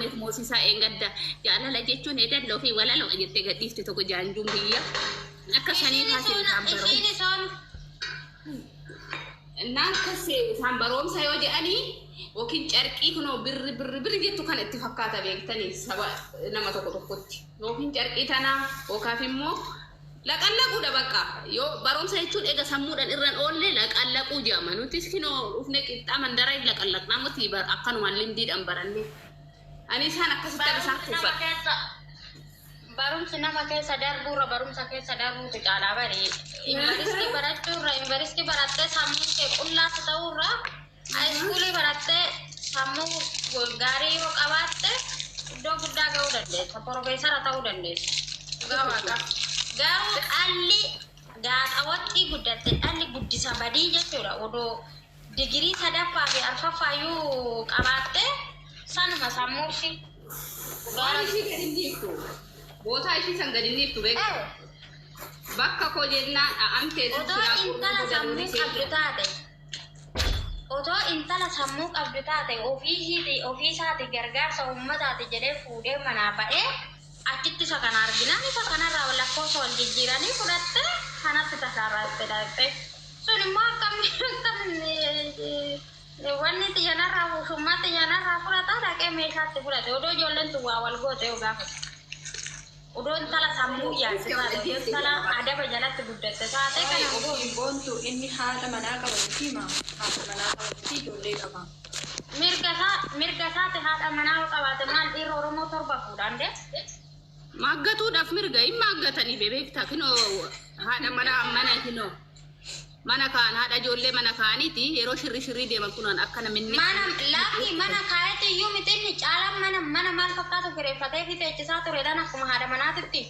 gooneef moosisaa eengadda jaalala jechuun edalloo fi walaloo jettee gadhiifte tokko jaanjuun biyya akka sanii kaasee isaan baroo. Ishiin isoon Naan kassee isaan baroomsa yoo jedhanii yookiin carqii kunoo birri birri birri jettu kan itti fakkaata beektanii saba nama tokko tokkotti yookiin carqii tanaa yookaaf immoo laqallaquudha bakka yoo barumsa jechuun ega sammuudhaan irraan oolle laqallaquu jedhama nutis kinoo dhufne qixxaa mandara hin laqallaqnaa miti akkanumaan limdiidhaan baranne ani isaan akkasitti isaan barumsi nama tuffadha. keessa barumsi nama keessa darbuurra barumsa keessa darbuutu caalaa bari. Yuunivarsiitii barachuurra yuunivarsiitii barattee sammuun kee qullaas ta'uurra high schoolii barattee sammuu gaarii yoo qabaatte iddoo guddaa ga'uu dandeessa. Profeesara ta'uu dandeessa. Dhugaa waaqaa. Garuu dhalli gaaxawattii guddatte dhalli guddisa badii jechuudha. Odoo digirii sadaffaa fi arfaffaayyuu qabaatte sanuma sammuu ishii. Dhugaa Waan rabbi. ishii gadi hin dhiiftu. Bootaa ishii san gadi hin dhiiftu beektu. Bakka koo jennaan dha'amteetu Otoo silaa intala qorruu sammuu godhanii qabdu taate otoo intala sammuu qabdu taate ofii ishiiti ofii isaati gargaarsa uummataati jedhee fuudhee manaa ba'ee achitti isa kana arginaan isa kanarraa lakkoofsa wal jijjiiranii fudhattee kanatti tasaarraa itti dhaqxe. Sun immoo akkam akkam wanni xiyyanarraa fuushummaa xiyyanarraa fudhataa dhaqee meeshaatti fudhate odoo ijoolleen tun waa wal goote yoo gaafate. Odoo intala sammuu yaadde taate odoo intala adaba jalatti guddatte taate Ay, kana goote. ofiin boontu inni haadha manaa qaba miti maa haadha manaa qaba miti ijoollee qaba. Mirga isaa mirga isaati haadha manaa yoo qabaate maal dhiirri Oromoo torba fuudhaan de? Maaggatuudhaaf mirga hin maaggatanii beektaa kinoo haadha mana mana kinoo mana kaan haadha ijoollee mana kaaniiti yeroo shirri shirrii deeman kunoon akka namni Mana laafii mana kaayate iyyuu miti inni caalaan mana mana maal fakkaatu kireeffatee fi teechisaa turedhaan akkuma haadha manaatitti.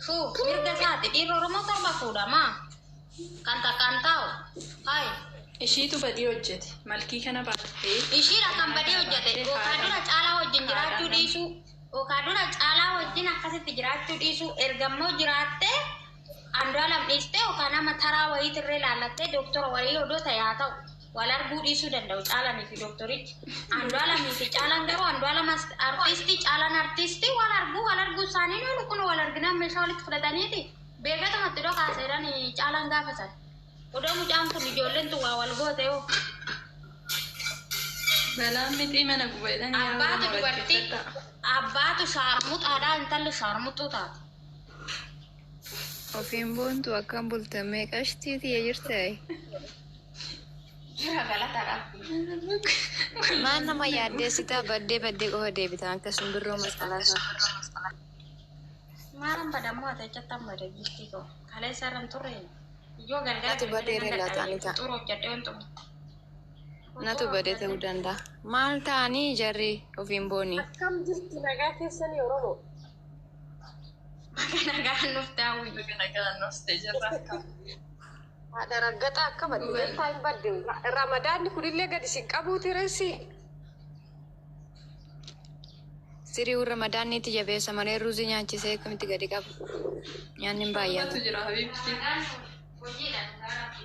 Shuu mirga isaati dhiirri Oromoo torba fuudha maa kan takkaan taa'u. Hayi Ishiitu badii hojjete malkii kana baattee ishiidha kan ilmaan badii kana hojjete baattee yookaan haadha dura caalaa wajjin haadha jiraachuu nam dhiisuu yookaan dura caalaa wajjin akkasitti jiraachuu dhiisuu ergammoo jiraattee Andu'aalam dhiistee yookaan nama taraa wayiitirree laallattee doktora wayii odoo ta'e haa ta'u wal arguu dhiisuu danda'u caalanii fi doktorichi. Andu'aalamii fi caalaan garuu Andu'aalam artiistii caalaan artiistii wal arguu wal arguu isaanii ni kun wal arginaan meeshaa walitti fudhataniiti beekatumatti dhokaa seeraan caalaan gaafa sana. Odoo mucaan kun ijoolleen tun waa wal goote hoo. Balaan mixii mana gubeedhaan yaa Abbaatu Oromoo dubartii dhaggeeffadhaa. abbaatu shaarmuxaadhaa intalli shaarmuxuu taate. Ofiin boontu akkam bultan mee qashtii tiyya jirtai? Jira galata rabbi. Maal nama yaaddeessitaa baddee baddee qofa deebitan akka simbirroo masqalaa sana. Maalan badammoo ati achatti amma bade giiftii koo. Kaleessa irra hin turre. Iyyoo galgala Natu galgala badee nan ree laata dadhabe. ani ta'a. Fuxuura hojjedhee hin xumuru. Natu Fuxuura badee ta'uu hojjedhee. danda'a. Maal ta'anii jarri ofiin booni? Akkam jirtu nagaa keessanii Oromoo? Baga nagaan nuuf daawwi. Baga nagaan dhufte jirra akkam. Haadha raggaxaa akka badde Dhugaa. beektaa hin badde. Ramadaanni kunillee gadi isin qabuuti reessi. Sirii ramadaanni itti jabeessa malee ruuzii nyaachisee akkamitti gadi qaba? Nyaanni hin baay'atu. Torbatu jira habiibti. Ramadaan hojiidha dhugaa rabbi.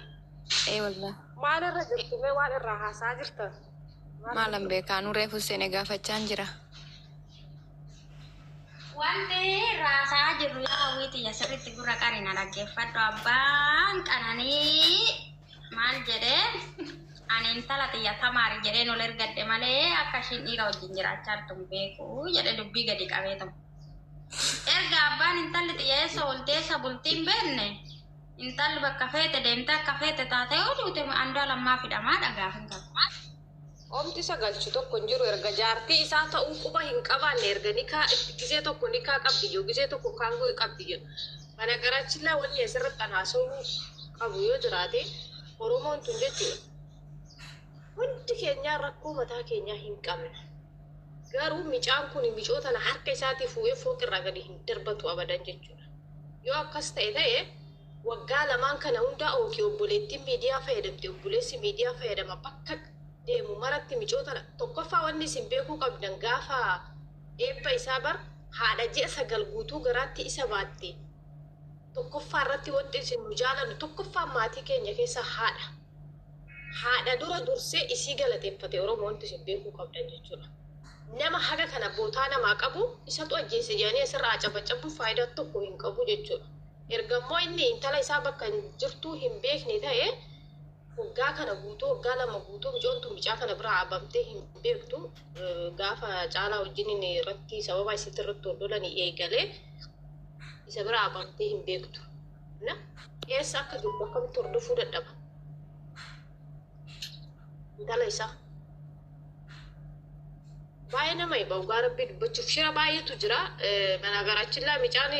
Ee wallah. Maal irra jirtu mee waan irraa haasaa jirtan? Maal Maalan beekaa nu reefu seene gaafachaan jira. Wanti raasaa jirru yaa hawwiitiyya sirriitti gurra qari na dhaggeeffadhu abbaan qananii maal jedhee ani intala tiyya tamaari jedheen ol ergadhe malee akka ishiin dhiira wajjin jiraachaa jirtu hin beeku jedhe dubbii gadi qabeetuma. Erga abbaan intalli tiyya eessa oolte eessa bultii hin beekne intalli bakka feete deemte akka feete taate yoo duute Andu'aalam maaf hidhamaa dhagaaf hin qabu. Omti isa galchu tokko hin jiru erga jaartii isaa ta'uu quba hin qabaanne erga nikaa itti gisee tokko nikaa qabdi jiru gisee tokko kaangoo qabdi jiru. Banagarachillaa wanni asirratti an haasawuu qabu yoo jiraate Oromoon tun jechuudha. Hundi keenyaa rakkoo mataa keenyaa hin qabna. Garuu micaan kun micoo tana harka isaatii fuudhee fooqirraa gadi hin darbatu abadan jechuudha. Yoo akkas ta'e ta'e waggaa lamaan kana hundaa ookii obboleettiin miidiyaa fayyadamte obboleessi miidiyaa fayyadama bakka deemu maratti micoo tana tokkoffaa wanni isin beekuu qabdan gaafa eebba isaa bar haadha ji'a 9 guutuu garaatti isa baatte tokkoffaa irratti wanti isin nu jaalannu tokkoffaa maatii keenya keessa haadha. Haadha dura dursee isii galateeffate Oromoo wanti isin beekuu qabdan jechuudha. Nama haga kana bootaa namaa qabu isatu ajjeese jedhanii asirraa acabacabuun faayidaa tokko hin qabu jechuudha. Erga immoo inni intala isaa bakka hin jirtuu hin beekne ta'e, waggaa kana guutuu, waggaa 2 guutuu micoon tun micaa kana biraa abamtee hin beektu. Gaafa Caalaa wajjin inni irratti sababa isitti irratti wal lolanii eegalee isa biraa abamtee hin beektu. Na eessa akka jirtu akkamitti hordofuu dadhaba intala isaa? Baay'ee nama hiba, dhugaa Rabbii dubbachuuf shira baay'eetu jira. Banagarachillaa micaan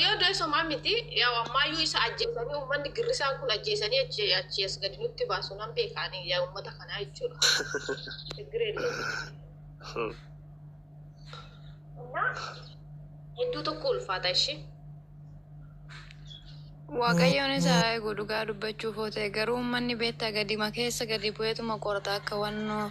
yoo du'e somaa miti, yaa ammaayyuu isa ajjeesanii uummanni girrisaan kun ajjeesanii achi achi as gadi nutti baasu nan beekaanii, yaa uummata kanaa jechuudha. ችግር የለውም. Hedduu tokko ulfaata ishee. Waaqayyoon isaa eegu dhugaa dubbachuuf yoo ta'e, garuu uummanni beektaa gadima keessa gadi bu'eetuma qorata akka wannoo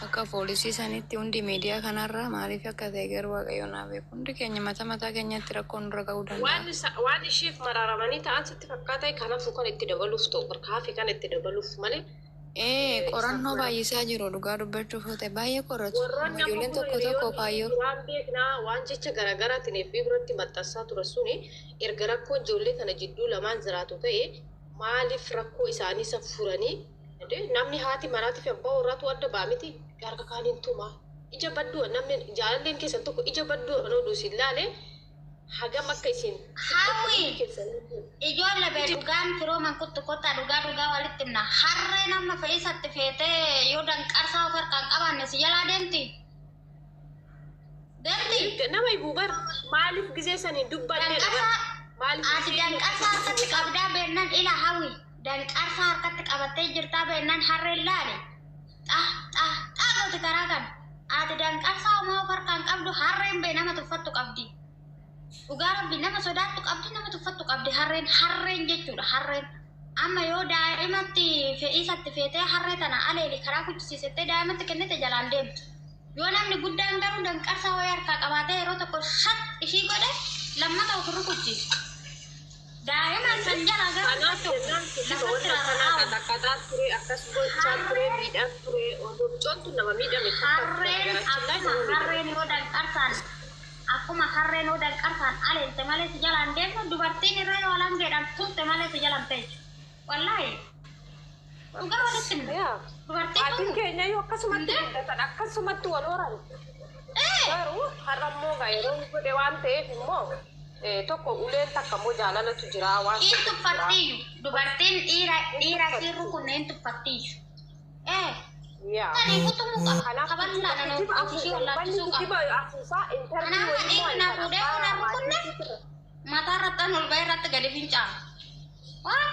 akka poolisii sanitti hundi miidiyaa kanarra maaliif akka ta'e garuu Waaqayyoon haa beeku. Hundi keenya mataa mataa keenyatti rakkoon nurra ga'uu danda'a. Waan isheef mararamanii ta'an sitti fakkaata, kanaafuu kan itti dabaluuf ta'u barkaafi kan itti dabaluuf malee. Ee, qorannoo baay'isaa jiru, dhugaa dubbachuuf yoo ta'e baay'ee qoratu. Warroonni amma Ijoolleen kun tokko tokko hiriyoonni kaayyoo. waan beeknaa waan jecha garaagaraatiin FB biratti maxxansaa ture suni, erga rakkoo ijoollee kana jidduu lamaan jiraatu ta'e, maaliif rakkoo isaanii isa furanii? Namni haati manaatii fi abbaa warraatu adda ba'a miti, harka kaaniin tumaa ija badduu, namni jaalalleen keessan tokko ija badduu kan oduu isin laale hagam akka isin Hawwi. keessan Ijoollee bee, dhugaan firooman kuttu kottaa, dhugaa dhugaa walitti himna. Harree nama fe'isatti feetee yoo danqarsaa of harkaan qabaanne si jalaa deemti. Deemti. Nama hibuu bar, maaliif gizee saniin dubbanne? Danqarsaa Maaliif? Ati danqarsaa harkatti qabdaa beennaan, ila Hawwi, danqarsaa harkatti qabattee jirtaa beennaan harreen laale. Xa xa xa gooti karaa kana. Ati danqarsaa homaa of harkaan qabdu, harreen bee nama tuffattu qabdi. Dhugaa Rabbi, nama sodaattu qabdi, nama tuffattu qabdi harreen, harreen jechuudha harreen. Amma yoo daa'imatti fe'iisatti feetee harree tana aleeli karaa kuchisiisettee daa'imatti kennite, jalaan deemtu. Yoo namni guddaan garuu danqarsaa wayii harkaa qabaatee yeroo tokko shat ishii godhe, lammata of rukuchiisa. Daa'ima san jala garuu Kanaaf jennaan kijiba lafatti wanta akkanaa rarra'aa. qaxaqaxaa ture, akkas gochaa ture, miidhaan ture, odoo micoon tun nama miidhame Harreen akkuma harreen yoo danqarsaan, akkuma harreen yoo danqarsaan aleelte malee si jalaan deemtu, dubartiin irra yoo alangeedhaan tumte malee si jalaan teessu. Wallaahi, dhugaa walitti himna. Dubartiin Maatiin kun keenya yoo akkasumatti guddatan, akkasumatti wal horan. Garuu har'a immoo gaa yeroo godhe waan ta'eef immoo tokko uleen takka immoo jaalalatu jira waan Hin tokkotu jira. tuffattiiyyu. Dubartiin dhiira dhiira sirru kunneen tuffattiiyyu. Ee. Yaa. Sanii utumuu qaba. Kanaaf Kaballaan kijiba ofishii afuufa, wallaalchisuu manni qaba. kijiba afuufaa intarvii Kanaaf wayii immoo dhiirri na fuudhee abbaa kun rukunne maatii mataa irratti ol ba'ee irratti gadi finca'a. Waa.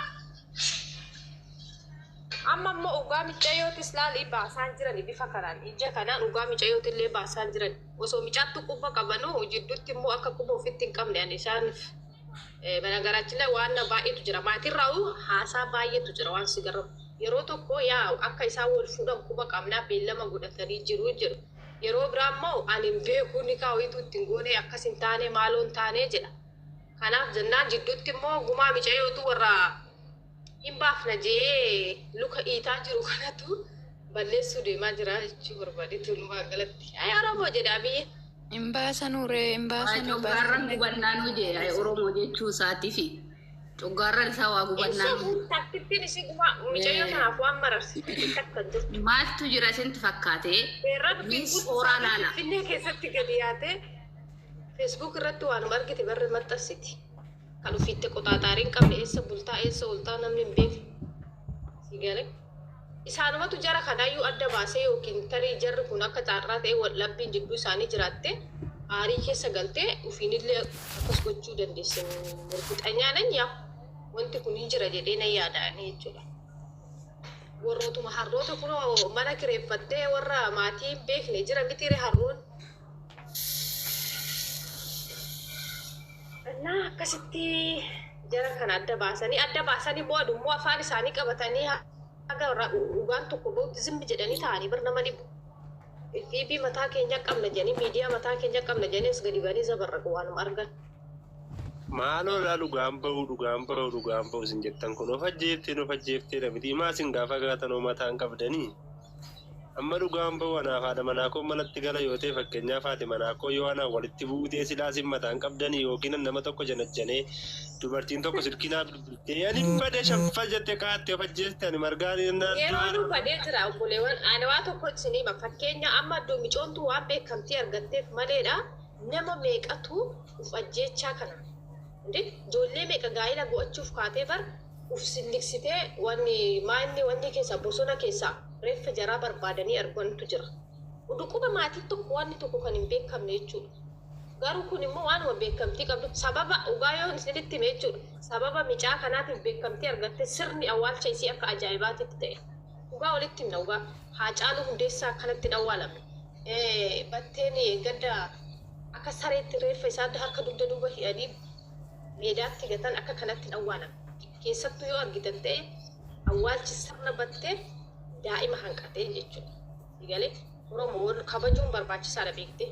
Amma immoo dhugaa micayyootis laalii baasaan jiran bifa kanaan, ija kanaan dhugaa micayyooti illee baasaan jiran. Osoo micaattu quba qabanuu jidduutti immoo akka quba ofitti hin qabne ani isaaniif በነገራችን ላይ waan baay'eetu jira, maatirraa haasaa baay'eetu jira. Waan si garramu yeroo tokko yaa akka isaan wal fuudhan quba qabnaa, beellama godhatanii jiru jedhu. Yeroo biraa immoo ani hin beeku, ni kaawwitu ittiin goone, akkas hin taane, maaloo hin taane jedha. Kanaaf jennaan jidduutti immoo gumaa micayyootu warra hin baafna jee luka iitaa jiru kanatu balleessuu deemaa jira jechuu barbaadeetu walumaa galatti. Ay Oromoo jedhe Abiyyi. Hin baasanuu ree, hin baasanuu. Coggaarran Baasanuu. gubannaanuu jee Oromoo jechuu isaatiifi coggaarran isaa waa gubannaanuu. Taktittiin isii gumaa micayyoo kanaaf waan mararsite takka hin jirtu. Maaltu jira isintti fakkaate? Beerraan Miis ooraa laala. Finfinnee keessatti gadi yaatee Facebook irratti waanuma argite barri maxxansiti. Kan ofiitti qoxaaxaarii hin qabne, eessa bultaa eessa ooltaa namni hin beekne. Si galee? Isaanumatu jara kanaayyuu adda baasee, yookiin tarii jarri kun akka caarraa ta'e wal dhabbiin jidduu isaanii jiraatte, aarii keessa galtee ofiinillee akkas gochuu dandeesse. እርግጠኛ ነኝ, yaa wanti kun hin jira jedhee nan yaada'anii jechuudha. Warrootuma harroota kunoo mana kireeffattee warra maatii hin beekne jira mitiire harroon. Innaa akkasitti jara kana adda baasanii immoo adummoo afaan isaanii qabatanii haga dhugaan tokko bahutti zimmi jedhanii taa'anii bar nama dhibu. FB mataa keenya qabna jedhanii, miidiyaa mataa keenya qabna jedhanii as gadi banii zabarraqu waanuma argan. Maaloodha, dhugaan bahu, dhugaan bahu, dhugaan bahu isin jettan kun of ajjeeftee of ajjeefteedha miti? Maa isin gaafa gaatanoo mataan qabdanii? Amma dhugaan bahu anaaf haadha manaa koo manatti gala yoo ta'e, fakkeenyaaf haati manaa koo yoo anaan walitti buutee silaa sin mataan qabdanii yookiin nama tokko janajjanee dubartiin tokko silkii naa bilbiltee ani bade shaffa jette kaatte of ajjeeste ani margaan Yeroo nu badee jira obboleewwan, ani waa tokko isin hima. Fakkeenya amma iddoo micoontu waan beekamtii argatteef maleedha, nama meeqatu uf ajjeechaa kana. Inde ijoollee meeqa gaa'ila go'achuuf kaatee bar uf silliksitee wanni maanni wanni keessa bosona keessa reeffa jaraa barbaadanii argantu jira. Dhukuba maatiin tokko wanni tokko kan hin beekamne jechuudha. Garuu kun immoo waanuma beekamtii qabdu sababa dhugaa yoo isinitti hime jechuudha. Sababa micaa kanaatiif beekamtii argatte, sirni awwaalcha isii akka ajaa'ibaatitti ta'e. Dhugaa walitti himna, dhugaa. Haacaaluu Hundeessaa akkanatti hin awwaalamne. Batteen gadda akka sareetti reeffa isaatti harka dugda duuba hidhanii meedaatti gatan akka kanatti hin awwaalamne. Keessattuu yoo argitan ta'e, awwaalchi sirna Battee daa'ima hanqatee jechuudha. Galee Oromoo kabajuun barbaachisaadha beekte.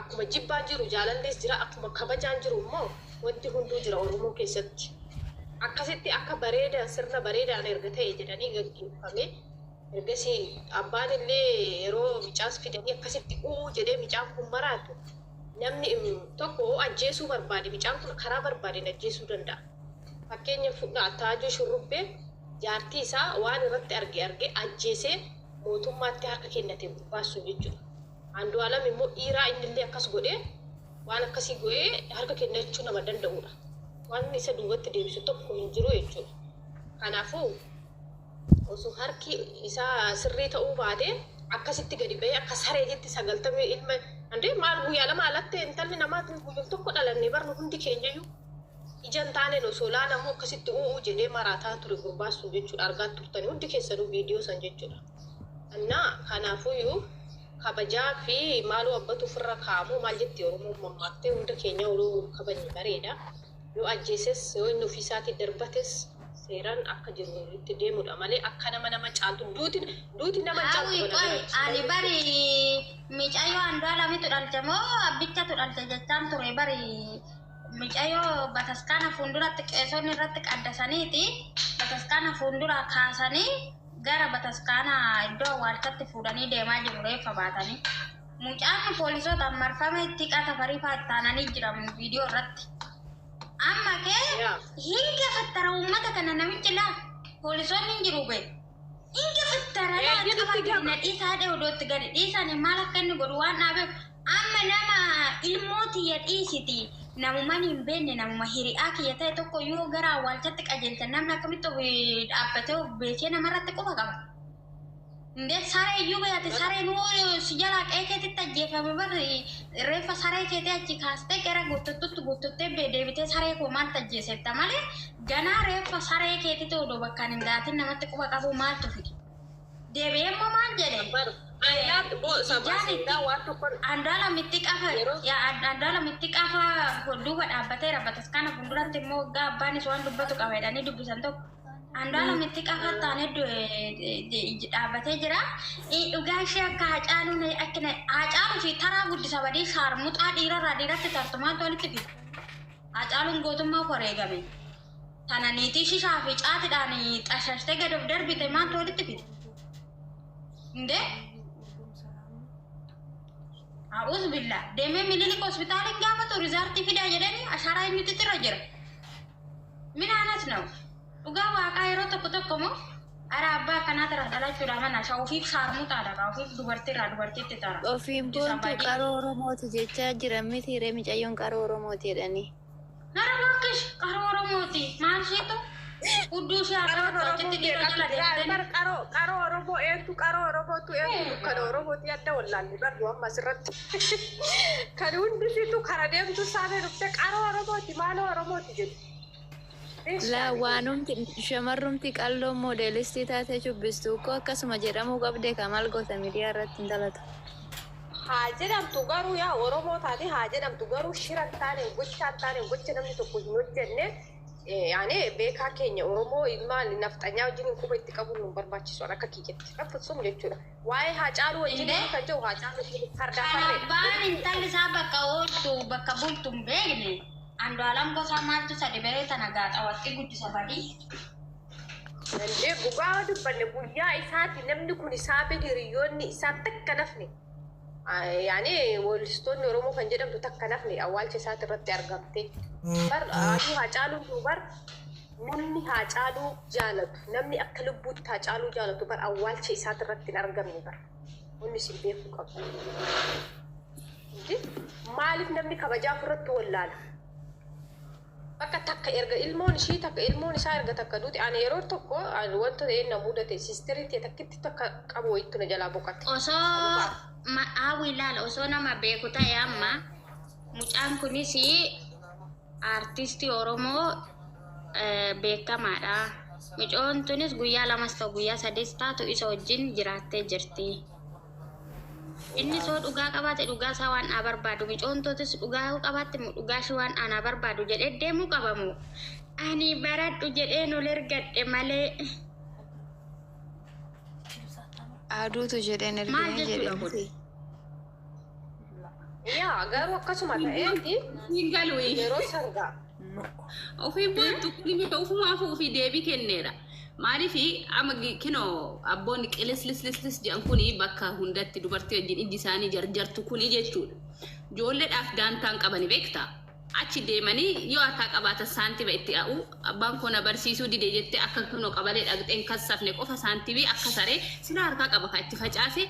Akkuma jibbaan jiru jaalallis jira, akkuma kabajaan jiru immoo wanti hunduu jira Oromoo keessatti. Akkasitti akka bareedaan sirna bareedaan erga ta'e jedhanii gaggeeffame, ergasii abbaan illee yeroo micaas fidanii akkasitti uu jedhee micaan kun maraatu, namni tokko ajjeesuu barbaade micaan kun karaa barbaadeen ajjeesuu danda'a. Fakkeenya fudhaa, Taajuu Shurrubbee jaartii isaa waan irratti arge arge ajjeesee mootummaatti harka kennate gurbaasu jechuudha. Andu'aalam immoo dhiiraa innillee akkas godhee waan akkasii godhee harka kennachuu nama danda'udha. Waan isa duubatti deebisu tokko hin jiru jechuudha. Kanaafuu osoo harki isaa sirrii ta'uu baate akkasitti gadi ba'ee akka sareetitti 90 ilma andee maal guyyaa lama alatti intalli namaa guyyum tokko dhalanne barnu hundi keenyayyuu ija hin taaneen osoo laalamu akkasitti u'uu jedhee maraataa ture gurbaan sun jechuudha, argaa turtanii hundi keessanuu viidiyoo san jechuudha. Annaa kanaafuyyuu kabajaa fi maaloo abbatu ofirra kaa'amu maal jetti Oromoon mammaaktee, hunda keenya oluu kabajni bareeda. Yoo ajjeeses yoo inni ofiisaatii darbates seeraan akka jiru itti deemudha malee akka nama nama caaltu duuti duuti nama caaltu. Hawwi, qoy, ani bari micayyoo Andu'aalamitu dhalche moo abbichatu dhalche jechaan ture bari. Micayyoo bataskaana fuulduratti qeesonni irratti qaddasaniiti bataskaana fuuldura kaasanii gara bataskaana iddoo awwaalchatti fuudhanii deemaa jiru reeffa baatanii. Mucaan poolisootaan marfame itti qata farii fa'aa itti aananii jiran viidiyoo irratti. Amma kee hin gafattara uummata kana namichi laa poolisoonni hin jiru bee. Hin gafattara laa qaba gadi na dhiisaa dhee odootti gadi dhiisanii maal akka inni godhu waan dhaabeef amma nama ilmoo tiyya dhiisiti namuman hin beekne, namuma hiri'aa kiyya ta'e tokko yoo gara awwaalchatti qajeelchan namni akkamitti of dhaabbatee of beekee namarratti quba qaba. Indee saree iyyuu beekate, sareen hoo si jalaa qe'ee keetitti ajjeefame bar reeffa saree keetii achi kaastee gara guuttuttutti guuttuttee deebitee saree koo maaltu ajjeesetta malee ganaa reeffa saree keetitti odoo bakkaan hin gaatin namatti quba qabu maaltu fide. Deebi'ee immoo maal jedhe? Andu'aalamitti qafa, Andu'aalamitti qafa duuba dhaabbateera bataskaana fuulduratti immoo waggaa abbaanis waan dubbatu qaba jedhanii dubbisan tokko. Andu'aalamitti qafa taanee dhaabbatee jira. Dhugaa ishee akka Hacaaluun akka Hacaaluu fi taraa guddisa badii shaarmuxaa dhiirarraa dhiiratti tartu maaltu walitti fida? Hacaaluun gootummaa wareegame. Tana niitii shishaa fi caatidhaan xashashtee gad of darbite maaltu walitti fida? Indee? A'uuz billah. Deemee Mililik hospitaaliin gaafatu rizaartii fidaa jedhanii ashaaraa eenyutu irra jira? Min aanas ነው? Dhugaa waaqaa yeroo tokko tokko moo ara abbaa akkanaati irraa dhalachuudha mana ofiif shaarmuxaadha kaa ofiif dubartiirraa dubartiitti tara. Ofiin boontu qaroo Oromooti jechaa jiran miti ree, micayyoon qaroo Oromooti jedhanii. Nara bakkish qaroo Oromooti maal isheetu hudduu ishee Qaroon harka Oromoo achitti dhiira jala meeqatu jira? deemtee. Bar qaroo qaroo Oromoo eentu qaroo Oromootu eentu dukkana Oromooti adda wallaalle barru amma asirratti. Kan hundisitu kara deemtu saanee dhufte qaroo Oromooti maaloo Oromooti jedhu. Laa, waanumti shamarrumti qal'oon moodelistii taatee shubbistu koo akkasuma jedhamuu qabde ka maal goota miidiyaa irratti hin dalatu. Haa jedhamtu garuu, yaa Oromoo taate haa jedhamtu garuu, shira hin taane, gocha hin taane, gocha namni tokko hin hojjenne yaani beekaa keenya Oromoo ilmaan nafxanyaa wajjin quba itti qabuun nu barbaachisu akka kiyyatti raffisuun jechuudha. Waa'ee Haacaaluu wajjin Indee? kan jiru Haacaaluu fardaa Kan farreedha. abbaan intalli isaa bakka ooltu bakka bultu hin beekne Andu'aalam gosaa maaltu sadi beree tana gaaxa warqii guddisa badii. Dandee dhugaa dubbanne guyyaa isaati namni kun isaa fi hiriyoonni isaa takka nafne. Yaani weellistoonni Oromoo kan jedhamtu takka nafne awwaalcha isaati irratti argamte. Bar aduu Haacaaluu bar namni Haacaaluu jaalatu, namni akka lubbuutti Haacaaluu jaalatu bar awwaalcha isaati irratti hin argamne bar. Wanni isin beekuu qabdu. Maaliif namni kabajaa ofirratti wallaala? Bakka takka erga ilmoon ishii takka ilmoon isaa erga takka duute, ani yeroo tokko ani wanta ta'e na mudate, sisterii ta'e takkitti takka qabu wayiitu na jalaa boqote. Osoo hawwi ilaala, osoo nama beeku ta'e, amma mucaan kunis aartistii Oromoo beekamaadha. Mucoon tunis guyyaa lamas ta'u guyyaa sadis taatu isa wajjin jiraattee jirti. Inni soo dhugaa qabaate dhugaa isaa waan haa barbaadu. Mucoon tootis dhugaa yoo qabaatte dhugaa ishee waan anaa barbaadu jedhee deemuu qabamu. Ani baradhu jedheen ol ergadhe malee. Aduutu jedheen Maal erginee jechuudha jedhe kun? miti. Yaa, garuu akkasuma ta'eeti Hin galu. Yeroo sangaa. Ofii boontu kun ofumaaf ofii deebii kenneera. Maaliif amma kinoo abboonni qilislislislis jedhan kuni bakka hundatti dubartii wajjin ijji isaanii jarjartu kuni jechuudha. Ijoolleedhaaf daantaan qabani beektaa? Achi deemanii yoo harkaa qabaatan saantima itti a'u, abbaan koo na barsiisuu dide jettee akka kinoo qabalee dhaqxeen kassafne qofa saantimii akka saree sila harkaa qaba kan itti facaase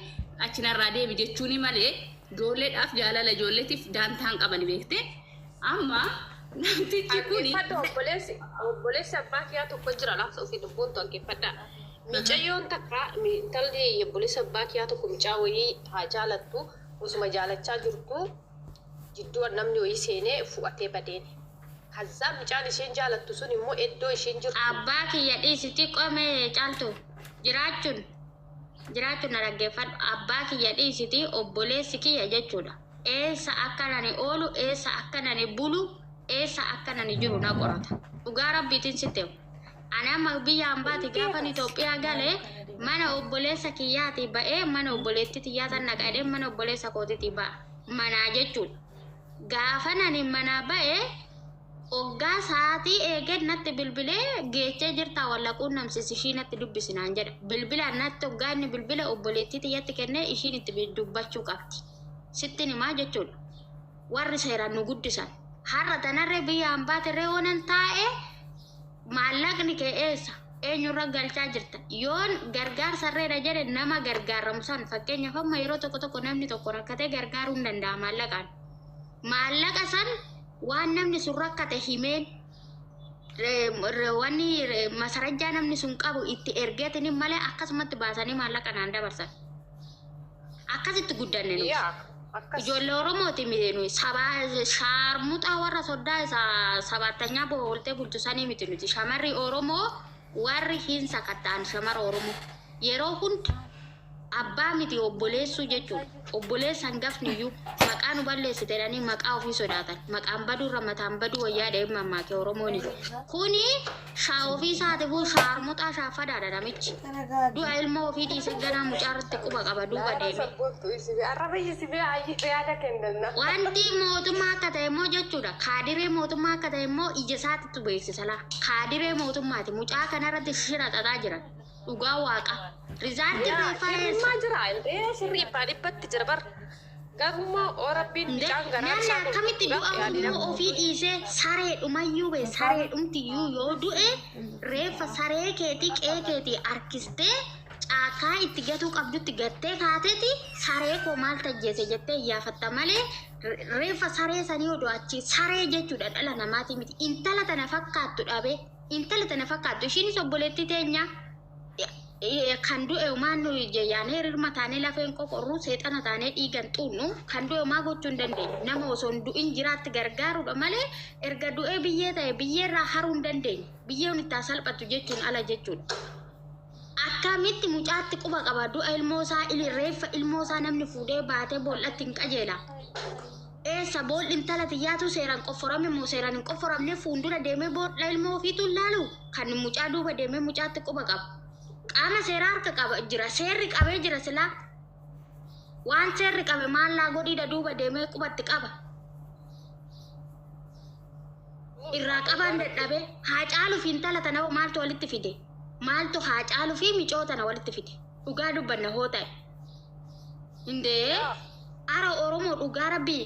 achi narraa deebi jechuuni malee ijoolleedhaaf jaalala ijoolleetiif daantaan qabani beektee? Amma namtichi kuni. Dhaggeeffadhu, obboleessi abbaa kiyyaa tokko jira, laafsa ofii lubbuun dhaggeeffadha. Mucayyoon takka, intalli obboleessi abbaa kiyyaa tokko mucaa wayii haa jaalattu, osuma jaalachaa jirtu jidduu namni wayii seenee fu'atee badeen. Kazzaa mucaan isheen jaalattu sun immoo iddoo isheen jirtu. Abbaa kiyya dhiisiti qomee caaltu jiraachuun na dhaggeeffadhu. Abbaa kiyya dhiisiti, obboleessi kiyya jechuudha. Eessa akka nani oolu, eessa akka nani bulu, eessa akka nani jiru na qorata. Dhugaa rabbiitiin sitti himu. Ani amma biyya hambaati gaafan Itoophiyaa galee mana obboleessa kiyyaatii ba'ee mana obboleettii tiyyaa tan dhaqadhee mana obboleessa kootiitii ba'a. Manaa jechuudha. Gaafa nani manaa ba'ee hoggaa sa'aatii eegeen natti bilbilee, "Geechee jirtaa? Walla quunnamsiis ishii natti dubbisinaan" jedha. Bilbilaan natti hoggaa inni bilbila obboleettii tiyyatti kennee ishiin itti dubbachuu qabdi. Sittin himaa jechuudha. Warri seeraan nu guddisan. Har'a tanarree biyya hambaatirree oonan taa'ee maallaqni kee eessa? Eenyurra galchaa jirta? Yoon gargaarsarreedha jedhe nama gargaaramu san, fakkeenyaaf amma yeroo tokko tokko namni tokko rakkatee gargaaruu hin danda'a maallaqaan. Maallaqa san waan namni sun rakkate himeen wanni masarajjaa namni sun qabu itti ergeetini malee akkasumatti baasanii maallaqa naan dabarsan. Akkasitti guddanne nuti. Yaa, akkas. Ijoollee Oromooti miti nuyi, sabaa shaarmuxaa warra soddaa isa sabaattanyaa booltee bulchu sanii miti nuti. Shamarri Oromoo warri hin sakatta'an shamara Oromoo yeroo hunda abbaa miti obboleessuu jechuudha. Obboleessa hangafni iyyuu maqaa nu balleessite jedhanii maqaa ofii sodaatan. Maqaan baduurra mataan baduu wayyaa dha'ee mammaake Oromoonis. Kuni shaa ofii isaatiifuu shaarmuxaa shaaffadaadha namichi. Du'a ilmoo ofii dhiisee ganaa mucaa irratti quba qaba duuba deeme. Sabboontu isii arraba isii yaada kennanna. Wanti mootummaa akka ta'e immoo jechuudha. Kaadiree mootummaa akka ta'e immoo ija isaatitti beeksisa laa. Kaadiree mootummaati. Mucaa kanarratti shira xaxaa jiran. Dhugaa waaqa. Rizaaltii reeffaa eessa? Sirriimmaa jira. Indee sirrii dhibbaa dhibbatti jira bar. Garummaa rabbiin mucaan garaa Namni isaa akkamitti du'a ilmoo ofii dhiisee sareedhumayyuu bee sareedhumtiyyuu yoo du'e reeffa saree keetii qe'ee keetii harkistee caakaa itti gatuu qabdutti gattee kaateeti saree koo maal tajjeese jettee iyyaafatta malee reeffa saree sanii odoo achi saree jechuudha dhala namaatii miti. Intala tana fakkaattu dhabe, intala tana fakkaattu ishiinis obboleettii teenya kan du'e maan nu yaanee rirma taanee lafeen qoqorru seexana taanee dhiigan xuunnu kan du'e maa gochuu hin dandeenyu. Nama osoo hin du'in jiraatti gargaaruudha malee erga du'ee biyyee ta'e biyyeerraa haruu hin dandeenyu, biyyeen itti haa salphattu jechuun ala jechuudha. Akkamitti mucaatti quba qaba du'a ilmoo isaa, reeffa ilmoo isaa namni fuudhee baatee boollatti hin qajeela. Eessa boolli intala xiyyaatu seeraan qofforame moo seeraan hin qofforamne fuuldura deemee boolla ilmoo ofiitu hin laalu kan mucaa duuba deemee mucaatti quba qaba. Qaama seeraa harka qaba jira, seerri qabee jira, silaa waan seerri qabe maallaa godhiidha duuba deemee qubatti qaba. Irraa qabaan dadhabe haa caaluuf intala tana maaltu walitti fide? Maaltu Haacaaluu fi micoo tana walitti fide? Dhugaa dubbanna hoo ta'e. Indee ara Oromoo dhugaa rabbii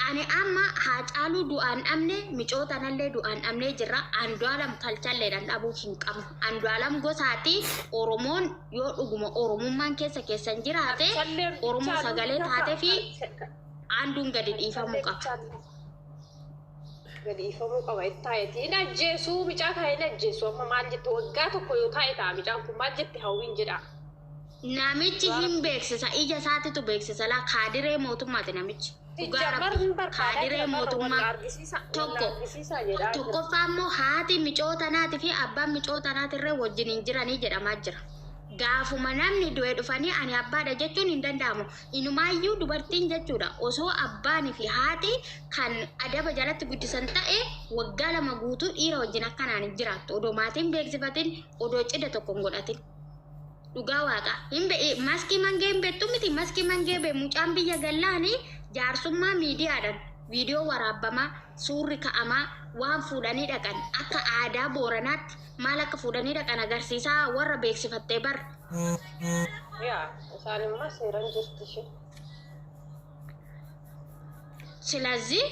ani amma Haacaaluu du'aan dhabne, micoo tanallee du'aan dhabnee jirra. Andu'aalam kalchalleedhaan dhabuu hin qabnu. Andu'aalam gosaati. Oromoon yoo dhuguma Oromummaan keessa keessan jiraate, Kalchalleen Oromoo bichaa sagalee taatee fi anduun gadi dhiifamuu qaba. Gadi dhiifamuu qaba itti taa'eeti. Hin ajjeesuu, mucaa kana hin ajjeesu. Amma maal jette? Waggaa tokko yoo taa'e ta'a mucaan kun, maal jette hawwiin jedha. Namichi hin beeksisa, ija isaatitu beeksisa laa, kaadiree mootummaati namichi. Dhugaa Jamar rabbi hin barbaadaa kaadiree jira bara wal mootummaa argisiisa wal tokko. argisiisa jedhaa jira. Tokkoffaa immoo haati micoo tanaatii fi abbaan micoo tanaatirree wajjin hin jiranii jedhamaa jira. Gaafuma namni du'e dhufanii ani abbaadha jechuun hin danda'amu. Inumaayyuu dubartiin jechuudha osoo abbaanii fi haati kan adaba jalatti guddisan ta'e waggaa 2 guutuu dhiira wajjin akkanaan hin jiraattu. Odoo maatiin beeksifatin, odoo cidha tokko hin godhatin. Dhugaa waaqa. Hin be maskii mangee hin beektu miti, maskii mangee be mucaan biyya gallaanii jaarsummaa miidiyaadhaan viidiyoo waraabbamaa, suurri ka'amaa, waan fuudhanii dhaqan akka aadaa Booranaatti maal akka fuudhanii dhaqan agarsiisaa warra beeksifattee bar. Yaa isaan immoo seeran jirti ishee. Silazii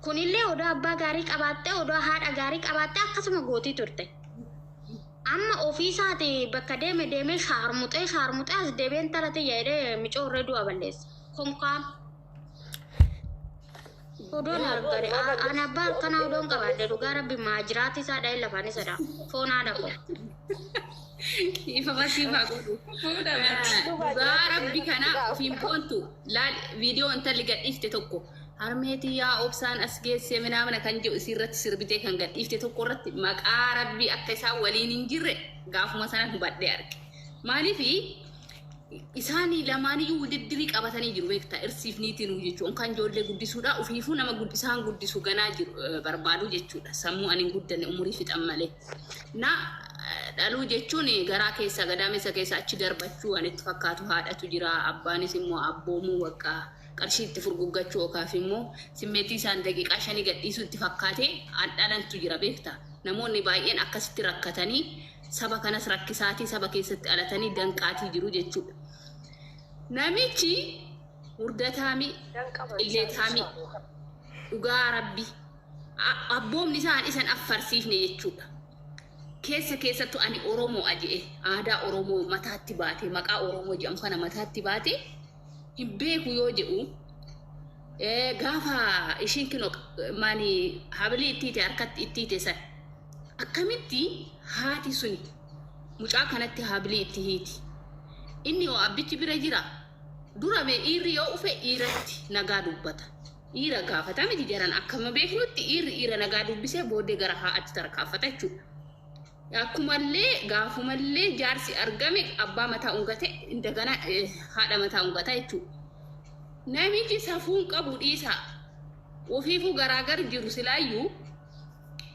kunillee odoo abbaa gaarii qabaattee, odoo haadha gaarii qabaattee akkasuma gootii turte. Amma ofiisaati bakka deeme deemee shaarmuxee shaarmuxee as deebi'een tala tiyya jedhee micoo irree du'a balleessa. Konkaan odoon argare ani abbaa akkanaa odoon qabaadhe, dhugaa rabbi maajiraati isaa dha'ee lafaan isa dha'a. Foon haadha koo. Ifa siifaa godhu. Dhugaa rabbi kana ofiin boontu laal, viidiyoo intalli gadhiifte tokko, harmeetii yaa obsaan as geesse minaamina kan jedhu isiirratti sirbitee kan gadhiifte tokko irratti maqaa rabbi akka isaan waliin hin jirre gaafuma sana hubadhee arge. Maaliifi isaanii lamaaniyyuu wudiddirii qabatanii jiru beektaa, irsiif niitinuu jechuun kan ijoollee guddisuudha, ofiifuu nama isaan guddisu ganaa jiru barbaadu jechuudha. Sammuu ani hin guddanne umurii fixan malee. Na dhaluu jechuun garaa keessa gadaamessa keessa achi darbachuu waan itti fakkaatu. Haadhatu jira, abbaanis immoo abboomuu bakka qarshii itti furguggachuu yookaaf immoo simmeetii isaan daqiiqaa 5 gadhiisuu itti fakkaate an dhalantu jira beektaa. Namoonni baay'een akkasitti rakkatanii saba kanas rakkisaatii saba keessatti alatanii danqaatii jiru jechuudha. Namichi hurdataami, illeetaami, dhugaa rabbi abboomni isaan isan affarsiifne jechuudha. Keessa keessattuu ani Oromoo aje'e aadaa Oromoo mataatti baate, maqaa Oromoo jedhamu kana mataatti baate hin beeku yoo jedhu, gaafa ishiin kinoo maani habilii itti hiite, harkatti itti hiite san, akkamitti haati suni mucaa kanatti habilii itti hiiti? Inni yoo abbichi bira jira dura mee dhiirri yoo ufe dhiiratti nagaa dubbata. Dhiira gaafata miti jaran, akkama beeknutti dhiirri dhiira nagaa dubbisee booddee gara haadhaatti tarkaanfata jechuudha. Akkumallee gaafumallee jaarsi argame abbaa mataa ungate indagana haadha mataa ungata jechuudha. Namichi safuun qabu dhiisaa. Ofiifuu garaagar jiru silaayyuu,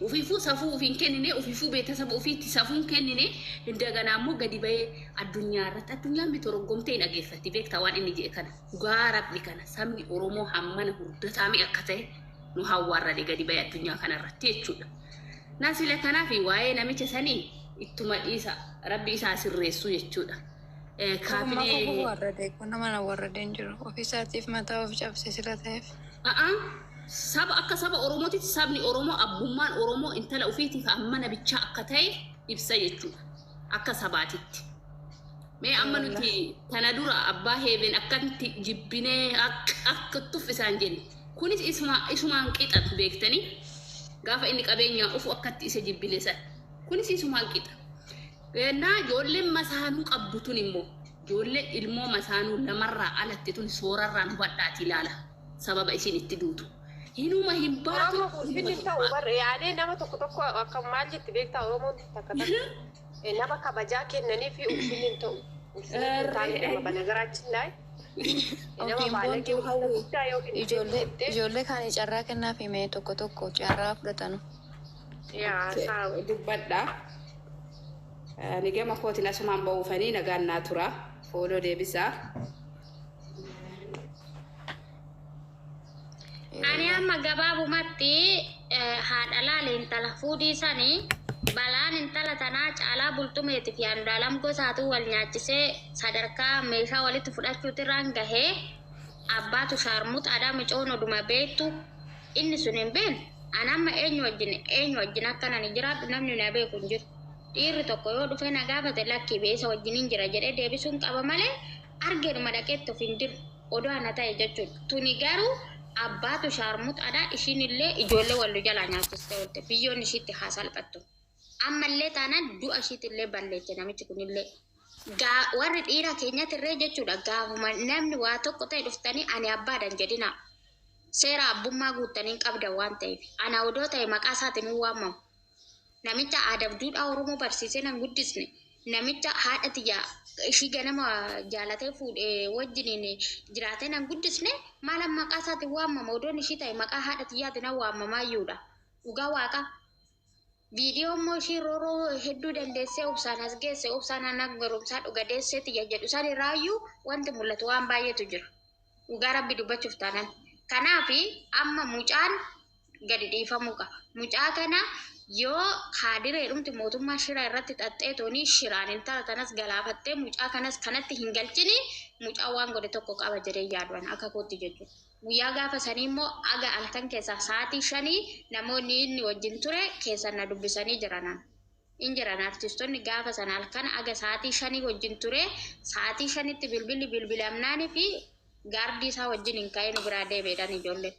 ofiifuu safuu ofiin kennine, ofiifuu beetasaba ofiitti safuun kennine, indaganaa immoo gadi bahee addunyaa irratti addunyaan miti roggomtee hin dhageeffatti beektaa waan inni jedhe kana. Dhugaa rabbi kana sabni Oromoo hammana hurdataami akka ta'e nu hawwaarrade gadi bahee addunyaa kana irratti jechuudha. Na sila kanaaf waa'ee namicha sanii ittuma dhiisa, rabbi isaa sirreessu jechuudha. Ogummaa koo Kaabinee warrade kun nama na warradeen jiru. Ofiisaatiif mataa of cabse sila ta'eef. A'a, saba akka saba Oromootitti sabni Oromoo abbummaan Oromoo intala ofiitiif hammana bichaa akka ta'e ibsa jechuudha. Akka sabaatitti. Mee amma nuti tana dura abbaa heeben akkatti jibbinee akka tuff isaan jenne. Kunis isumaan qixa beektanii gaafa inni qabeenyaa ufu akkatti isa jibbine san. Kunis isumaan qixa. Naa ijoolleen masaanuu qabdu tun immoo ijoolleen ilmoo masaanuu lamarraa alatti tun soorarraan hubadhaati ilaala. Sababa isin itti duutu. Hinuma hin baatu. Oromoo ulfinni hin ta'u barre yaadee nama tokko tokko akka maal jetti beektaa, Oromoon takka takka nama kabajaa kennanii fi ulfinni hin ta'u. Ulfinni hin taane nama banagaraachin laay. Nama Ofiin baalagee boontuu ulfina hawwi guddaa yoo kennite ijoollee jettee. Ijoollee kaanii carraa kennaaf himee tokko tokko carraa fudhatanu. Yaa saa Dubbadha. Ani gama kootiin asumaan ba'uufanii nagaan naa tura. Fooloo deebisaa. Ani amma gabaabumatti haadha laale intala fuudhii sanii. Balaan intala tanaa Caalaa Bultumeetii fi Andu'aalam Gosaatu wal nyaachisee sadarkaa meeshaa walitti fudhachuutirraan gahee abbaatu shaarmuxaadhaa micoon oduma beektu inni sun hin beekne. Ani amma eenyu wajjin eenyu wajjin akkan ani jiraadhu namni na beeku hin jiru. Dhiirri tokko yoo dhufee na gaafate lakkii beesa wajjin hin jira jedhee deebisuun qaba malee argeenuma dhaqeetti of hin diru. Odoo ana ta'e jechuudha. Tuni garuu abbaatu shaarmuxaadha ishiin illee ijoollee wallu jalaa nyaachistee oolte. Biyyoon ishiitti haa salphattu. Ammallee taanaan du'a ishiitillee balleeche namichi kunillee. Gaa warri dhiira keenyatirree jechuudha gaafuma namni waa tokko ta'e dhuftanii ani abbaadhan jedhina. Seera abbummaa guuttanii hin qabdan waan ta'eef. Ana odoo ta'e maqaa isaatiin hin waamamu. Namicha aadaaf duudhaa Oromoo barsiisee nan guddisne. Namicha haadha tiyya ishii ganama jaalatee fuudhee wajjiniin jiraatee nan guddisne maalan maqaa isaatiin waamama odoon ishii ta'e maqaa haadha tiyyaatiin nan waamamaayyuudha. Dhugaa waaqa. Viidiyoo immoo ishii rooroo hedduu dandeessee obsaan as geesse obsaan ana barumsaa dhuga deessee tiyya jedhu san irraayyuu wanti mul'atu waan baay'eetu jira. Dhugaa rabbi dubbachuuf taanaan. Kanaaf amma mucaan gadi dhiifamuu qaba. Mucaa kana yoo kaadireedhumti mootummaa shira irratti xaxxee toonii shiraan intala tanas galaafattee mucaa kanas kanatti hin galchini mucaan waan godhe tokko qaba jedhee yaaduan akka kootti jechuudha. Guyyaa gaafa sanii immoo aga halkan keessaa sa'aatii 5 namoonni inni wajjin ture keessan na dubbisanii jiranan. In jiran artistoonni gaafa sana halkan aga sa'aatii 5 wajjin ture sa'aatii 5tti bilbilli bilbilamnaanii fi gaardii isaa wajjin hin ka'ee nu biraa deebi'edhaan ijoolleen.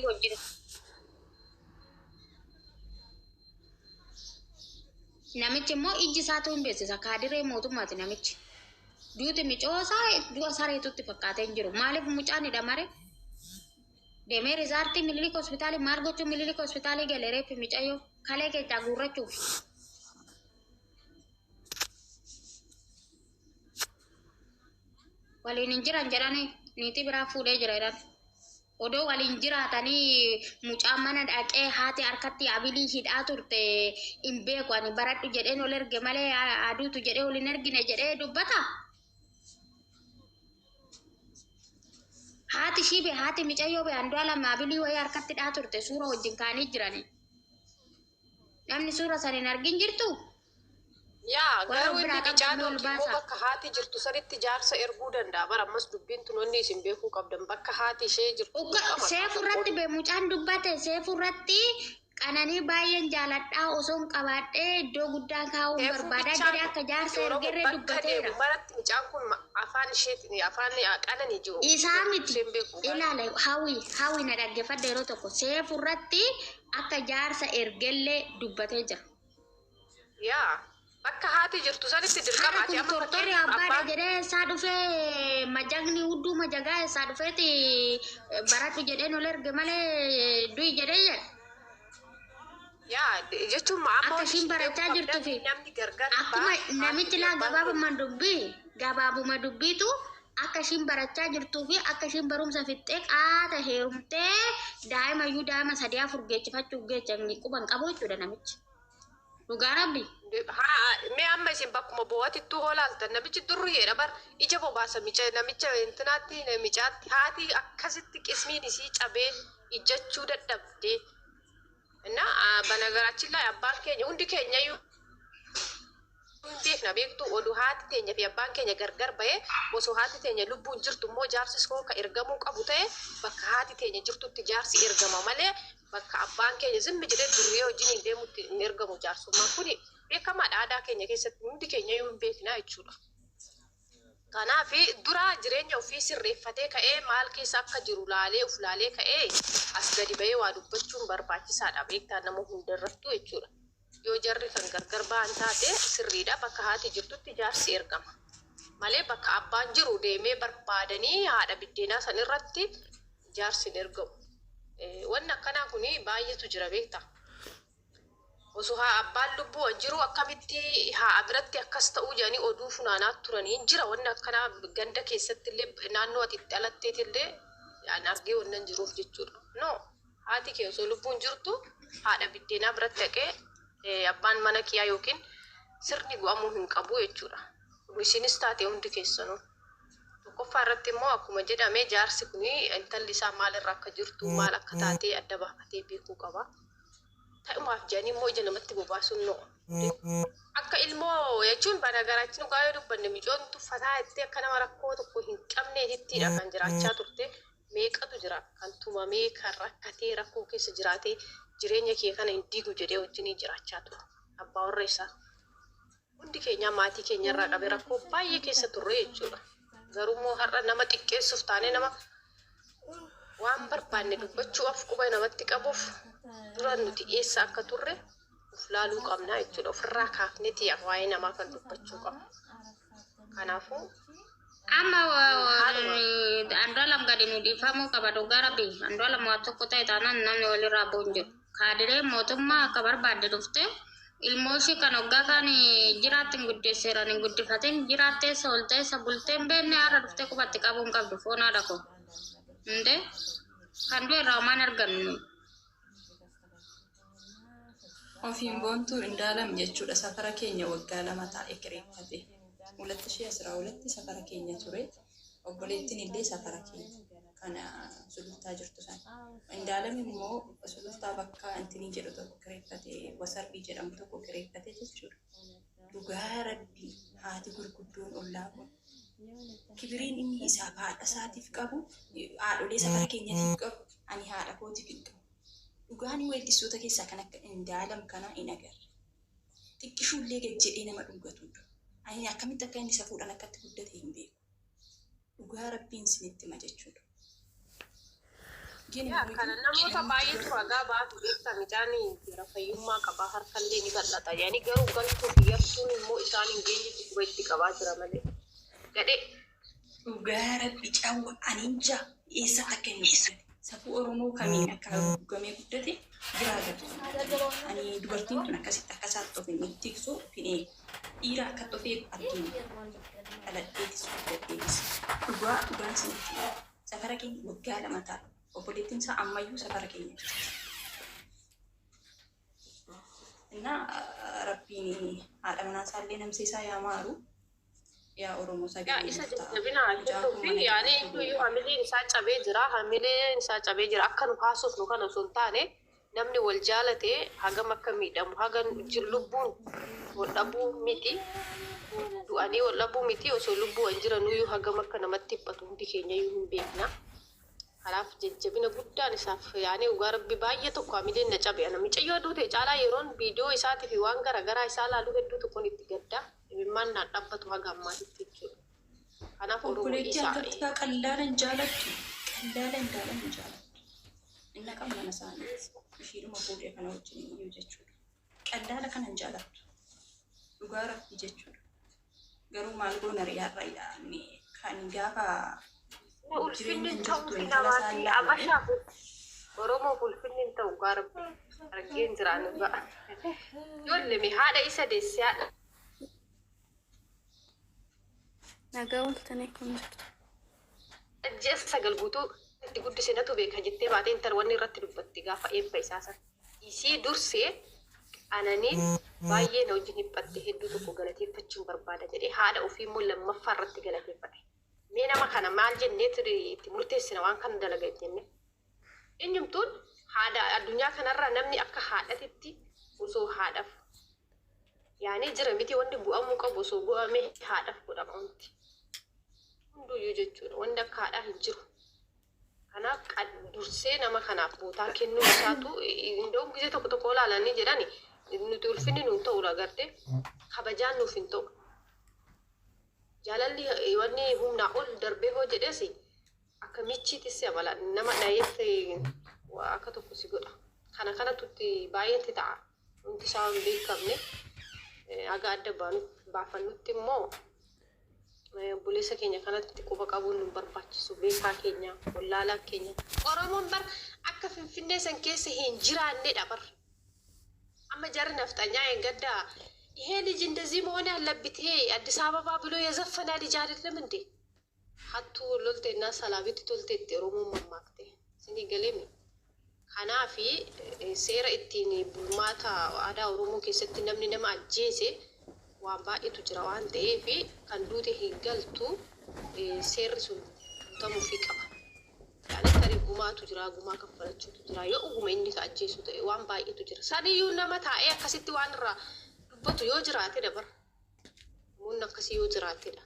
Wajjin. Namichi immoo ijji isaatu hin beeksisa. Kaadiree mootummaati namichi. Duuti micoosaa du'a sareetutti fakkaatee hin jiru. Maaliif mucaan hidhamare? Deemee rizaartii Minilik hospitaalii maal gochuu Minilik hospitaalii gale reeffi micayyoo kalee keessaa guurrachuuf. Waliin hin jiran jedhanii niitii biraa fuudhee jira jedhan. Odoo waliin jiraatanii mucaan mana dhaqee haati harkatti abilii hidhaa turte hin beeku ani baradhu jedheen ol erge malee aduutu jedhee ol hin ergine jedhee dubbata. Haati ishii be haati micayyoo be Andu'aalam abilii wayii harkatti hidhaa turte suura wajjin kaanii jirani. Namni suura san hin argin jirtu? Yaa Warra garuu inni biraa micaan qabdan ol yookiin immoo baasa. bakka haati jirtu sanitti jaarsa erguu danda'a. Bara ammas dubbiin tun wanni isin beekuu qabdan bakka haati ishee jirtu Ukka dirqama seefu irratti be mucaan dubbate seefu irratti qananii baay'een jaaladhaa osoon qabaadhee iddoo guddaa kaa'uun Seefuu barbaadaa bichaan jedhee akka jaarsa Oromoo ergerree bakka dubbateera. deemu maratti mucaan kun afaan isheetiin afaan qananii jiru. Isaa miti Isheen beeku. ilaala hawi hawi na dhaggeeffadha yeroo tokko seefu irratti akka jaarsa ergellee dubbatee jira. Yaa bakka haati jirtu sanitti dirqama Har'a ati kun amma tortorri fakkeenyaaf abbaadha abbaan jedhee eessaa dhufee majagni hudduu majagaa eessaa dhufeeti baradhu jedheen ol erge malee du'i jedhee jedha. Yaa jechuun amma Akka wanti ishiin isin beekuu barachaa jirtuu qabdan fi namni gargar akkuma ba'a haati namichi fi laa abbaan kun gabaabuma dubbii gabaabuma dubbiitu akka ishiin barachaa jirtuu fi akka ishiin barumsa fixxee qaata heerumtee daa'ima iyyuu daa'ima 3 4 geechifachuuf geechan quban qabu jechuudha namichi. Dhugaa rabbi. Haa mee amma isin bakkuma bo'aatittuu hoolaaltan namichi durriyeedha bar ija bobaasa mica namicha intinaatti namichaatti haati akkasitti qismiin isii cabee ijjachuu dadhabde. እና በነገራችን ላይ abbaan keenya hundi keenya iyyuu hin beekna beektu oduu haati teenya fi abbaan keenya gargar ba'ee osoo haati teenya lubbuun jirtu immoo jaarsi soo ka ergamuu qabu ta'e bakka haati teenya jirtutti jaarsi ergama malee bakka abbaan keenya zimmi jedhee durriyee wajjin hin deemutti hin ergamu jaarsummaan kuni beekamaadha aadaa keenya keessatti hundi keenya iyyuu hin beekna jechuudha. Kanaaf dura jireenya ofii sirreeffatee ka'ee maal keessa akka jiru laalee of laalee ka'ee as gadi ba'ee waa dubbachuun barbaachisaadha beektaa nama hundarrattuu jechuudha. Yoo jarri kan gargar ba'an taate sirriidha bakka haati jirtutti jaarsi ergama. Malee bakka abbaan jiru deemee barbaadanii haadha biddeenaa san irratti jaarsi hin ergamu. Wanni akkanaa kun baay'eetu jira beektaa. Osoo haa abbaan lubbuu jiru akkamitti haa biratti akkas ta'uu jedhanii oduu funaanaa turanii hin jira wanni akkanaa ganda keessatti illee naannoo ati itti dhalatteet illee an argee wannan jiruuf jechuudha. No haati kee osoo lubbuun jirtu haadha biddeenaa biratti dhaqee abbaan mana kiyyaa yookiin sirni gu'amuu hin qabu jechuudha. Isinis taate hundi keessanuu. Tokkoffaa irratti immoo akkuma jedhame jaarsi kun intalli isaa maalirra akka jirtu maal akka taate adda baafatee beekuu qaba. Ta'umaaf jedhanii immoo ija namatti bobaasuun no. Akka ilmoo jechuun banagaraachin dhugaa yoo dubbanne micoon tuffataa jettee akka nama rakkoo tokko hin qabneetittidha kan jiraachaa turte. Meeqatu jira kan tumamee kan rakkatee rakkoo keessa jiraatee jireenya kee kana hin diigu jedhee wajjin jiraachaa ture. Abbaa warra isaa. Hundi keenya maatii keenya irraa qabee rakkoo baay'ee keessa turre jechuudha. Garuu immoo har'a nama xiqqeessuuf taanee nama waan barbaanne dubbachuudhaaf quba namatti qabuuf dura nuti eessa akka turre of laaluu qabna jechuudha. Ofirraa kaafneeti waa'ee namaa kan dubbachuu qabna. Kanaafuu Amma haaluma Andu'aalam gadi nu dhiifamuu qaba dhugaa rabbi. Andu'aalam waa tokko ta'e taanaan namni walirraa bu'u hin jiru. Kaadiree mootummaa akka barbaadde dhufte ilmoo ishii kan hoggaa kan jiraatti hin guddiseeran hin guddifatin jiraattee sooltee isa bultee hin beekne har'a dhuftee qubatti qabuu hin qabdu foon haadha koo. Hundee kan du'e irraa homaan argannu. Ofiin boontuu Indaalam jechuudha. Safara keenya waggaa 2 taa'e kireeffate. Hulatti ishee asiraa hulatti safara keenya ture. Obboleettiin illee safara keenya kana sulultaa jirtu sana. Indaalam immoo sulultaa bakka intinii jedhu tokko kireeffate, wasarbii jedhamu tokko kireeffate jechuudha. Dhugaa rabbii haati gurguddoon ollaa kun kibiriin inni isaaf haadha isaatiif qabu, haadholee safara keenyatiif qabu, ani haadha kootiif hin qabu. Dhugaan weellistoota keessaa kan akka Indaalam kanaa hin agarre. Xiqqishuullee gad jedhee nama dhungatu hin jiru. Ani akkamitti akka inni safuudhaan akkatti guddate hin beeku. Dhugaa rabbiin isinitti hima jechuudha. Gin Yaa immoo kana iyyuu namoota namni baay'eetu ragaa baatu beektaa midhaan jira fayyummaa qabaa harkallee ni bal'ata yaani garuu galtuu fi yartuun immoo isaan hin geenyetti quba itti qabaa jira malee gadhee. Dhugaa rabbi cawwa aninja eessa akka inni guddate safuu Oromoo kamiin akka haguugamee guddate biraa gatu. Ani dubartiin tun akkasitti akka isaatti of hin tiksu of hin eegu. Dhiira akkatti of eegu argeen dhaladheetis guddadheetis. Dhugaa dhugaan isinitti hima. Safara keenya waggaa 2 ta'a. Obboleettiin isaa ammayyuu safara keenya jirti. Innaa rabbiin haadha manaa isaallee namsee isaa yaa maaru. Yaa Oromoo Yaa sagalee isa nuuf ta'a. jajjabina haa Mucaan kennuu kun fi mana yaani hidhaatti eenyuyyuu deebi'a. hamileen isaa cabee jira hamileen isaa cabee jira akka nu haasofnu kana osoo hin taane namni wal jaalate hagam akka miidhamu haga lubbuun wal dhabuu miti du'anii wal dhabuu miti osoo lubbuun jiranuyyuu hagam akka namatti dhiphatu hundi keenyayyuu hin beekna. Kanaaf jajjabina guddaan isaaf yaani dhugaa rabbi baay'ee tokko hamileen na cabe ana micayyoo duute caalaa yeroon viidiyoo isaatii fi waan gara garaa isaa laaluu hedduu tokkon itti gadda imimmaan naan dhabbatu haga ammaatitti jechuudha. Kanaaf Oromoo Obboleettii dhiisaa. akkatti kaa qallaala hin jaalattu. Qallaala hin daalan hin jaalattu. Inna qabna mana isaaniiti. Ishiidhuma fuudhee kana wajjin iyyuu jechuudha. Qallaala kana hin jaalattu. Dhugaa rabbii jechuudha. Garuu maal goona ree har'a yaadne kan gaafa Ulfinni jireenya hin hin ta'u jirtu fi intala isaa namaafi hin laalle. abashaaf Oromoof ulfinni hin ta'u dhugaa rabbi argeen jiraan dhugaa. Ijoollee mee haadha isa deesse haadha Nagaa ooltanii akkam jirtu? ji'a 9 guutuu itti guddise natu beeka jettee baatee intal wanni irratti dubbatti gaafa eebba isaa san. Isii dursee Qananiin baay'ee na wajjin dhiphatte hedduu tokko galateeffachuun barbaada jedhee haadha ofii immoo lammaffaa irratti galateeffate. Mee nama kana maal jenneet itti murteessina waan kana dalaga jenne. Eenyumtuun haadha addunyaa kanarraa namni akka haadhatitti osoo haadhaf yaanee jira miti wanni bu'amuu qabu osoo bu'amee haadhaf godhama wanti. Hunduyyuu jechuudha wanni akka haadhaa hin jiru. Kanaaf dursee nama kanaaf bootaa kennuu isaatu inda'uun gisee tokko tokko ilaalanii jedhani nuti ulfinni nuun ta'u agarte kabajaan nuuf hin ta'u. Jaalalli wanni humnaa ol darbee hoo jedhes akka michiitis si amala nama dhayeetti akka tokko si godha. Kana kanatu itti baay'eetti ta'a. Wanti isaa hin beekamne haga adda baafannutti immoo Obboleessa keenya kanatti quba qabuun nun barbaachisu. Beekaa keenya, wallaalaa keenya. Oromoon bar akka Finfinnee san keessa hin jiraannedha bar. Amma jarri nafxanyaa eengadda ይሄ ልጅ እንደዚህ መሆን ያለበት ይሄ አዲስ አበባ ብሎ የዘፈነ ልጅ አይደለም እንዴ? Hattuu wal lolte ennaa salaabitti tolte itti Oromoon mammaakte. Isinii galeemi? Kanaafi seera ittiin bulmaata aadaa Oromoo keessatti namni nama ajjeese waan baay'eetu jira waan ta'eef kan duute hin galtu seerri sun guutamuufii qaba. Yaani tarii gumaatu Seeraatu jira, gumaa kaffalachuutu jira. Yoo dhuguma inni ka ajjeesu ta'e waan baay'eetu jira. Saniyyuu nama taa'ee akkasitti waan irraa dubbatu yoo jiraatedha bara. Namoonni akkasii yoo jiraatedha.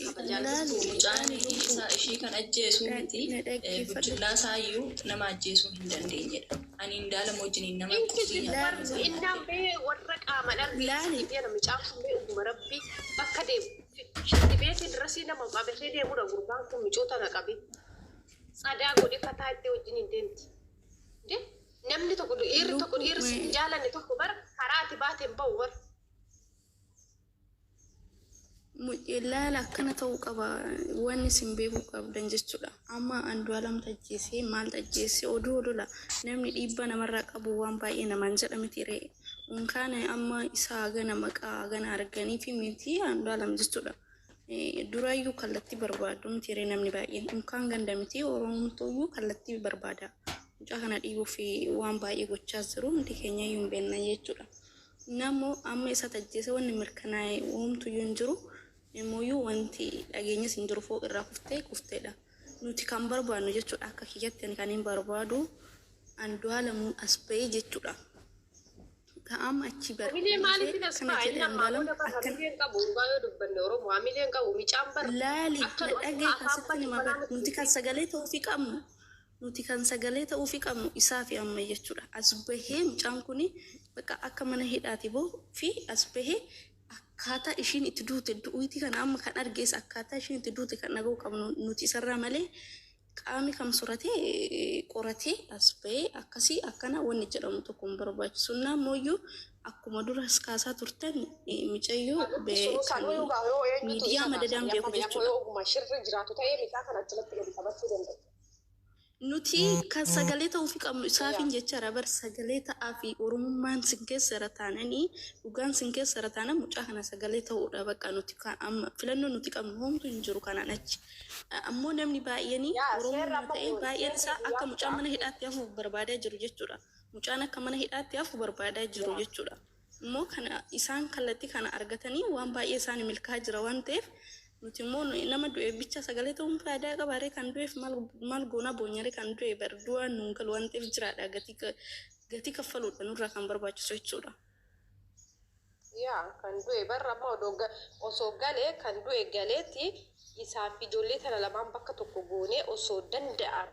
Kabajaan Laali. Mucaan isaa ishii kan ajjeesu miti. Na dhaggeeffadhu. Buchillaa isaa iyyuu nama ajjeesuu hin dandeenyedha. Ani Indaalem wajjiniin nama Inki qursii nyaata. Innaan bee warra qaamaan Laali. argisiisee namichaan kun bee dhuguma rabbii bakka deemu. Shatti beetiin rasii nama qabatee deemudha gurbaan kun micoota na qabe. Tsadaa godhe fataa itti wajjin hin deemti. Namni tokko dhiirri tokko dhiirri si hin jaalanne tokko bara karaa ati baateen bahu bara. Laala akkana ta'uu qaba wanni isin beekuu qabdan jechuudha. Amma Andu'aalam tajjeesee maal tajjeesee oduu odola namni dhiibbaa namarraa qabu waan baay'ee namaan jedha miti ree. Unkaan amma isaa gana maqaa gana arganii fi miti Andu'aalam jechuudha. Duraayyuu kallattii barbaadu miti ree namni baay'een. Unkaan ganda miti Oromootuyyuu kallattii barbaada. Mucaa kana dhiibuu fi waan baay'ee gochaa jiru hundi keenya iyyuu hin beekna jechuudha. Namoo amma isa tajjeese wanni mirkanaa'e homtuyyuu hin jiru. Immoo wanti dhageenyas hin jiru fooq irraa kuftee kufteedha. Nuti kan barbaadnu jechuudha akka kiyyatti ani kan hin barbaadu Andu'aalamuun as ba'ee jechuudha. Ka'am achi Hamilee maaliifin as kana ba'a? jedhe Inni ammaa Andu'aalam booda bara akkana hamilee hin qabu. Dhugaa yoo dubbanne Oromoo hamilee hin qabu. Micaan bara laali akka na nu dhagee afaan kan sitti bantu nima banaa bara nutti nuti kan sagalee ta'uufii qabnu nuti kan sagalee ta'uufii qabnu isaa fi amma jechuudha. As bahee mucaan kuni bakka akka mana hidhaati boo fi as bahee akkaataa ishiin itti duute du'uutii kana amma kan argees akkaataa ishiin itti duute kan dhaga'uu qabnu nuti isarraa malee qaamni kam soratee qoratee as bahee akkasii akkana wanni jedhamu tokko hin barbaachisu. Naammoo akkuma duras kaasaa turtan mucayyoo Nutti sunuu kan sanuu yoo yoo eenyutu miidiyaa isa madadaan kaasa. beeku Amma jechuudha. yoo ogummaa shirri jiraatu ta'ee micaa kana achirratti gadi qabachuu danda'u. Nuti kan sagalee ta'uufi qabnu isaafin jechaadha bar sagalee ta'aa fi oromummaan sin keessa irra taananii dhugaan sin keessa irra taanan mucaa kana sagalee ta'uudha bakka nuti kan amma filannoo nuti qabnu homtu hin jiru kanaan achi. Ammoo namni baay'eenii Yaa seerri oromummaa amma ta'ee kun baay'een seerri isaa akka biyyaa mucaan mana hidhaatti hafu barbaadaa jiru jechuudha. Mucaan akka mana hidhaatti hafu barbaadaa jiru jechuudha. Immoo kana isaan kallattii kana argatanii waan baay'ee isaan milkaa'aa jira waan ta'eef nuti immoo nama du'e bicha sagalee ta'uun faayidaa qabaaree kan du'eef maal maal goonaa boonyaree kan du'e bar du'aan nuun galu waan ta'eef jiraadha gatii gatii kaffaluudha nurraa kan barbaachisu jechuudha. Yaa kan du'e barra amma odoo osoo galee kan du'e galeetti isaa fi ijoollee tana lamaan bakka tokko goonee osoo danda'an.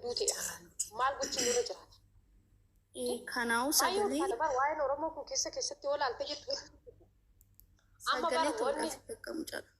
Duuteedha. Maal gochuun irra jiraata? Kanaafuu Baay'ee sagalee ulfaata bara waa'een Oromoo kun keessa keessatti yoo ilaalte jettu amma sagalee bara wanni ta'uudhaaf bakka mucaadha.